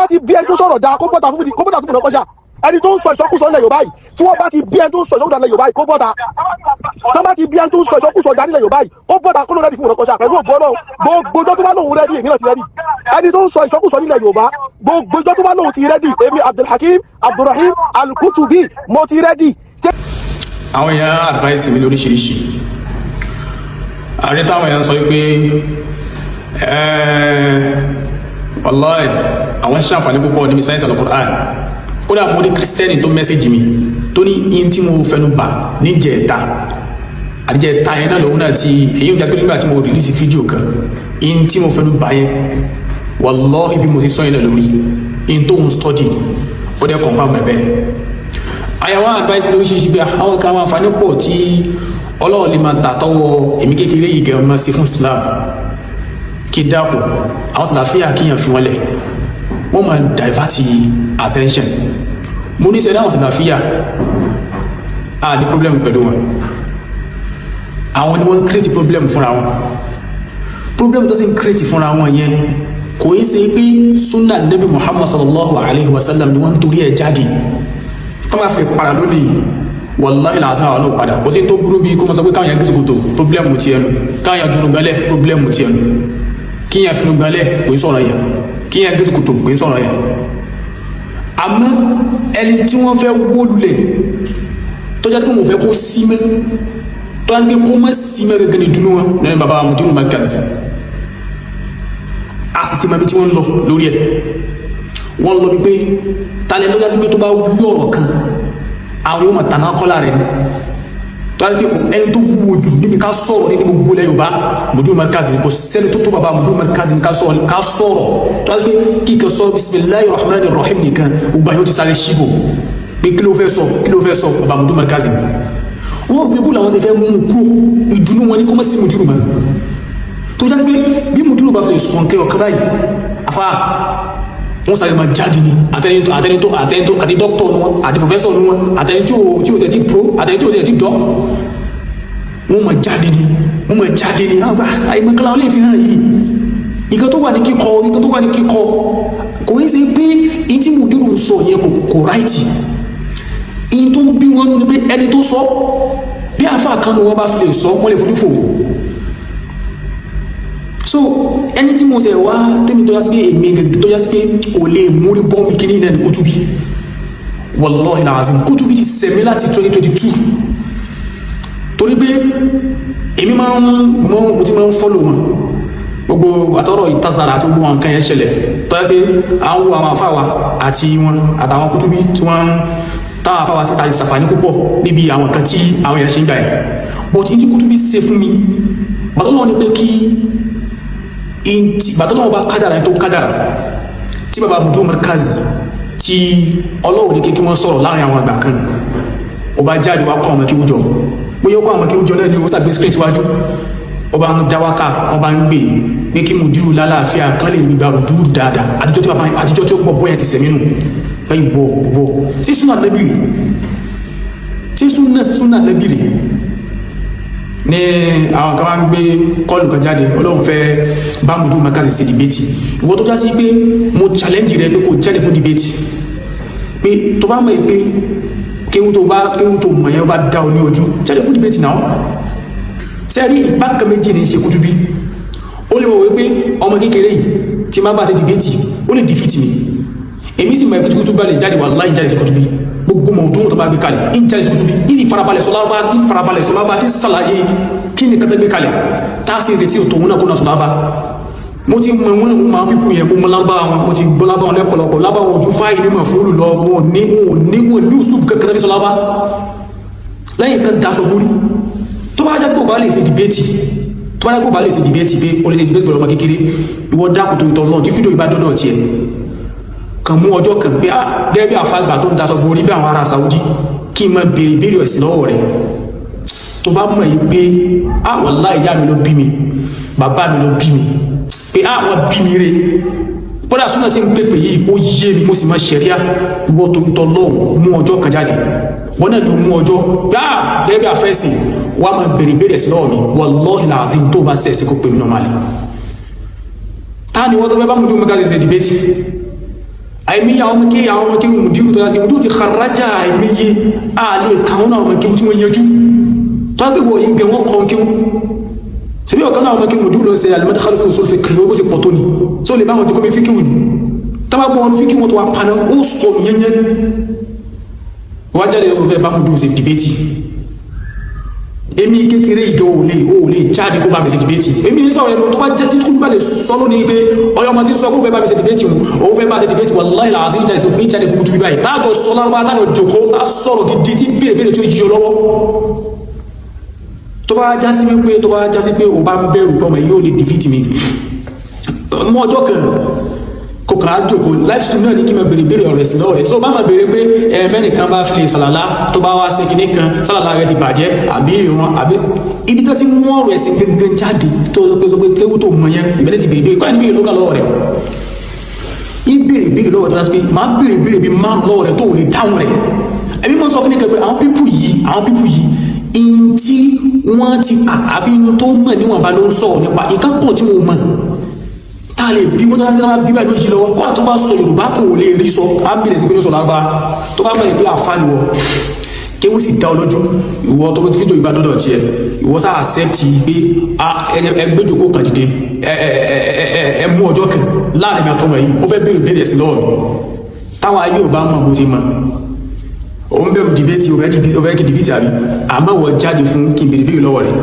ti bí ẹni tó sọ̀rọ̀ dáa, kó bọ́ta fún mi, kó bọ́ta fún mi lọ́kọ́ṣà. Ẹni tó ń sọ ìsọkúsọ nílẹ̀ Yorùbá yìí, tí wọ́n bá ti bí ẹni tó ń sọ ìsọkúsọ nílẹ̀ Yorùbá yìí, kó bọ́ta. Tí wọ́n bá ti bí ẹni tó ń sọ ìsọkúsọ dá nílẹ̀ Yorùbá yìí, kó bọ́ta, kó ló ready fún ìrọ́kọ́ṣà. Pẹ̀lú ògbó náà, gbogbo ọjọ́ tó bá lóun ready, èmi náà ti ready. Ẹni tó ń sọ ìsọkúsọ nílẹ̀ Yorùbá, gbogbo ọjọ́ tó bá lóun ti ready, èmi Abdulhakeem Abdulrahim Alkutubi, mo ti ready. Àwọn èèyàn advice mi lóríṣiríṣi. Àrí táwọn èèyàn sọ wípé wallahi, àwọn ṣàǹfààní púpọ̀ níbi science al-Qur'an. Kódà mo ní Christian tó message mi tó ní in tí mo fẹnu bà níjẹ̀ẹ́ta àdíjẹ̀ẹ́ta yẹn náà lòun náà ti èyí ò jẹ́ pé nígbà tí mo release fídíò kan, in tí mo fẹnu bà yẹn, wallahi, bí mo ti sọ yẹn náà lórí in tó ń study, ó dẹ́ confirm ẹ̀ bẹ́ẹ̀. Àyàwó advice lóríṣiríṣi pé àwọn kan, àwọn àǹfààní pọ̀ tí Ọlọ́run lè máa tà tọwọ́ èmi kékeré yìí gẹ̀ẹ́ máa ṣe fún Islam. Kí dákun, àwọn sàlàfíà, kíyàn fi wọn lẹ̀, wọ́n máa divert attention. Mo ní sẹ́dá àwọn sàlàfíà, a ní problem pẹ̀lú wọn. Àwọn ni wọ́n create problem fúnra wọn. Problem tó sì ń create fúnra wọn yẹn, kò í ṣe pé sunna Nabi Muhammad sallallahu alayhi wa sallam ni wọ́n ń torí ẹ̀ jáde. Tó bá fi padà lónìí, wàláhì làásán, àwọn náà padà kò sí tó burú bí kó mọ sọ pé káwọn yẹn gíṣù kòtò, problem tiẹ̀ nù. Káwọn yẹn dunu gbẹ́lẹ̀, problem tiẹ̀ nù. Kí yẹn finu gbẹ́lẹ̀, kò í sọ̀rọ̀ yẹn. Kí yẹn gíṣù kòtò, kò í sọ̀rọ̀ yẹn. Àmọ́ ẹni tí wọ́n fẹ́ wó lulẹ̀, tó jẹ́ pé mo fẹ́ kó sí mẹ́, tó jẹ́ pé kó má sí mẹ́ gẹ́gẹ́ ní dunu wọn lẹ́nu bàbá Mudiru Markaz, a sì ti mọ ibi tí wọ́n ń lọ lórí ẹ̀. Wọ́n lọ bí pé talẹ̀ ló jásí pé tó bá wí ọ̀rọ̀ kan, àwọn yóò mọ̀ tàná kọ́lá rẹ̀ ni. Tó yà pé ẹni tó wúwo jù níbi ká sọ̀rọ̀ ní gbogbo ilẹ̀ Yorùbá, Mudiru Markaz, kò sẹ́ni tó tó bàbá Mudiru Markaz ní ká sọ̀rọ̀. Ká sọ̀rọ̀ tó yà pé kíkẹ́ sọ bisimilayi rahman rahim nìkan, gbogbo àyè ó ti sáré ṣíbò pé kí ló fẹ́ sọ, kí ló fẹ́ sọ. Bàbá Mudiru Markaz, wọ́n gbé bó làwọn ṣe fẹ́ mú un kú. Ìdùnnú wọn ni kó má sí Mudiru mọ́. Tó yà pé bí Mudiru bá fi lè sọ̀n kẹ́ ọ̀kan báyìí, afa, wọ́n sáré máa jáde ní àtẹnitó àtẹnitó àtẹnitó àti dókítà nu wọn, àti professor nu wọn, àtẹnitó tí o ṣe ti pro, àtẹnitó tí o ṣe ti dọ́, wọ́n máa jáde ní, wọ́n máa jáde ní. Àgbà àìmọ̀kànlá wọn lè fi hàn yìí. Nǹkan tó wà ní kíkọ, nǹkan tó wà ní kíkọ, kò ní ṣe pé ìyí tí Mudiru sọ yẹn kò right. Ìyí tó ń bí wọn nínú pé ẹni tó sọ, bí àfa kan nu wọn bá fi lè sọ, wọ́n lè fojú fò. So ẹni tí mo ṣe wá tẹ́mi tó yá sí pé èmi gẹ́gẹ́ tó yá sí pé kò lè múrí bọ́mí kí ní ilẹ̀ ní Kutubi. Wallahi alazim, Kutubi ti sẹ̀mí láti 2022, torí pé èmi máa ń mo ti máa ń follow wọn. Gbogbo àtọ́rọ̀ ìtazara àti gbogbo àwọn nǹkan yẹn ṣẹlẹ̀, tó yá sí pé à ń wo àwọn àfáwà àti wọn àtàwọn Kutubi tí wọ́n táwọn àfáwà síta ti sàfàní púpọ̀ níbi àwọn nǹkan tí àwọn èèyàn ṣe ń gbà yẹn. But ní tí Kutubi ṣe fún mi, bàtọ́ ni pé kí bàtọ́lọ́wọ́ bá kádàrà tó kádàrà tí bàbá Mudiru Markaz, tí Ọlọ́run ní kí wọ́n sọ̀rọ̀ láàrin àwọn àgbà kan, ó bá jáde wá kọ́ àwọn kí wújọ, bóyá ó kọ́ àwọn kí wújọ náà ní, ó sàgbé screen síwájú, ó bá ń dáwákà, wọ́n bá ń gbé pé kí Mudiru lálàáfíà kan lè gbígbà rùdúrù dáadáa. Àtijọ́ tí bàbá àtijọ́ tí ó pọ̀ bóyá ti sẹ̀mí nù pé ìwọ ìwọ sí súnà lẹ́bì rè, sí súnà lẹ́bì rè ní. Àwọn kan máa ń gbé call kan jáde, Ọlọ́run fẹ́ bá Mudiru Markaz ṣe debate. Ìwọ tó já sí pé mo challenge rẹ pé kò jáde fún debate, pé tó bá mọ̀ pé kéwú tó bá kéwú tó mọ̀ yẹn bá dá ọ ní ojú, jáde fún debate náà. Sẹ́rí ìpá kan méjì ní ṣe Kutubi. Ó lè mọ̀ wípé ọmọ kékeré yìí tí má bá ṣe debate, ó lè defeat mi. Èmi sì mọ̀ ẹ̀kú Kutubi bá lè jáde, wallahi, jáde sí Kutubi. Gbogbo mọ̀ tó bá gbé kalẹ̀ ń jáde sí Kutubi, ń sì farabalẹ̀ sọ lárúbá, ń farabalẹ̀ sọ lárúbá tí sàlàyé kí ni kátà gbé kalẹ̀, tá a sì retí òtò òun náà kó náà sọ lárúbá. Mo ti mọ wọn, mọ àwọn people yẹn, mo mọ lárúbá wọn, mo ti gbọ́ lárúbá wọn lẹ́pọ̀lọpọ̀. Lárúbá wọn ojú fáìlì ní mọ̀ fúlù lọ. Wọn ní uslub kankan ní sọ lárúbá lẹ́yìn kan daṣọ borí. Tó bá jásí kò bá lè ṣe debate, tó bá jásí kò bá lè ṣe debate, pé o lè ṣe debate pẹ̀lú ọmọ kékeré, ìwọ dákòtò ìtọ̀ lọ́n tí fídíò ìbá dọ́dọ̀ tiẹ̀ kàn, mú ọjọ́ kan pé ah, gẹ́gẹ́ bí àfàgbà tó ń daṣọ borí bí àwọn ará Saudi, kí n máa béèrè béèrè ẹ̀sìn lọ́wọ́ rẹ̀. Tó bá mọ̀ yìí pé ah, wallahi, ìyá mi ló bí mi, bàbá mi ló bí mi, pé ah, wọ́n bí mi rè, kódà súnà tí ń pèpè yìí ó yé mi, mo sì máa ṣẹ̀ríà. Ìwọ torí tọ́ lọ́wọ́, mú ọjọ́ kan jáde, wọn náà ló mú ọjọ́ gbáà gẹ́gẹ́ bí àfẹ́sìn wàá máa béèrè béèrè ẹ̀sìn lọ́wọ́ mi. Wallahi làzim, tó bá sẹ̀sìn kó pè mí normally. Ta ni wọ́n tó fẹ́ bá Mudiru Markaz ṣe debate? Àìmíyà àwọn ọmọ kí àwọn ọmọ kí mùdírù tó yá mùdírù ti kharaja, àìmíyé àlè káwọn àwọn ọmọ kí tí wọ́n yanjú tó yá pé wọ́n yìí gẹ̀ wọ́n kọ́ kí wọ́n ṣebí ọ̀kan náà ọmọ kí mùdírù lọ ṣe al-madkhal fi usul fiqh, ó sì pọ̀ tó ni tó lè bá wọn jókòó bí fíkìwù ni tábà gbọ́ wọn fíkìwù tó wà paná, ó sọ yẹnyẹn wọ́n jáde, ó fẹ́ bá mùdírù ṣe debate. Èmi kékeré ìjọ ò lè jáde kó bá mi ṣe debate. Èmi ní sọ̀rọ̀ ẹnu tó bá jẹ́ títún bá lè sọ lónìí pé ọyọ́ ọmọ tí sọ kó fẹ́ bá mi ṣe debate, òun fẹ́ bá ṣe debate, wallahi làásì jáde sí jáde fún kutu bíbáyìí, táàjọ sọ lárúbá, táàjọ jòkó, tá sọ̀rọ̀ gidi tí béèrè béèrè tí ó yí ọ lọ́wọ́. Tó bá já sí pé o bá ń bẹ̀rù pé ọmọ yìí yóò lè defeat mi, mú ọjọ́ kan kò kàn á jòkó live stream náà ní kí n máa béèrè béèrè ọ̀rẹ́ sí lọ́wọ́ rẹ̀. So bá máa béèrè pé ẹ mẹ́nìkan bá fi lè sàlàlá, tó bá wá sí kinní kan, sàlàlá rẹ̀ ti bàjẹ́ àbí ìran àbí ibi tó ti mú ọ̀rọ̀ ẹ̀sìn gangan jáde tó pé kéwú tó mọ yẹn, ìbẹ̀lẹ̀ ti béèrè béèrè kọ́ ẹni béèrè lókà lọ́wọ́ rẹ̀. Ìbéèrè béèrè lọ́wọ́ tó dá sí pé máa béèrè béèrè bí márùn lọ́wọ́ rẹ̀ tó lè dáhùn rẹ̀. Ẹbí mọ́ sọ fún mi kẹ́ pé àwọn people yìí, in tí wọ́n ti kà àbí in tó mọ̀ níwọ̀nba ló ń sọ̀rọ̀ nípa nǹkan pọ̀ tí wọ́n mọ̀ tá a lè bí wọ́n tó bá bí báyìí ló yí lọ́wọ́ kó àtọ́ bá sọ Yorùbá kò lè rí sọ, á bẹ̀rẹ̀ sí pé ní sọ lágbá. Tó bá mọ̀ pé àfa ni wọ́, kí wọ́n sì dá ọ lójú, ìwọ tó fi fídíò ìbá dọ́dọ̀ tiẹ̀, ìwọ sá accept pé ẹgbẹ́jọ́kó kan dìde, ẹ ẹ ẹ ẹ ẹ mú ọjọ́ kan láàrin mi àtọmọ yìí, ó fẹ́ béèrè béèrè ẹ̀sìn lọ́wọ́ mi táwọn ayé ò bá mọ̀ bó ti mọ̀. Òun bẹ̀rù debate, ó fẹ́ kí debate àbí, àmọ́ wọ́n jáde fún kí n béèrè béèrè lọ́wọ́ rẹ̀.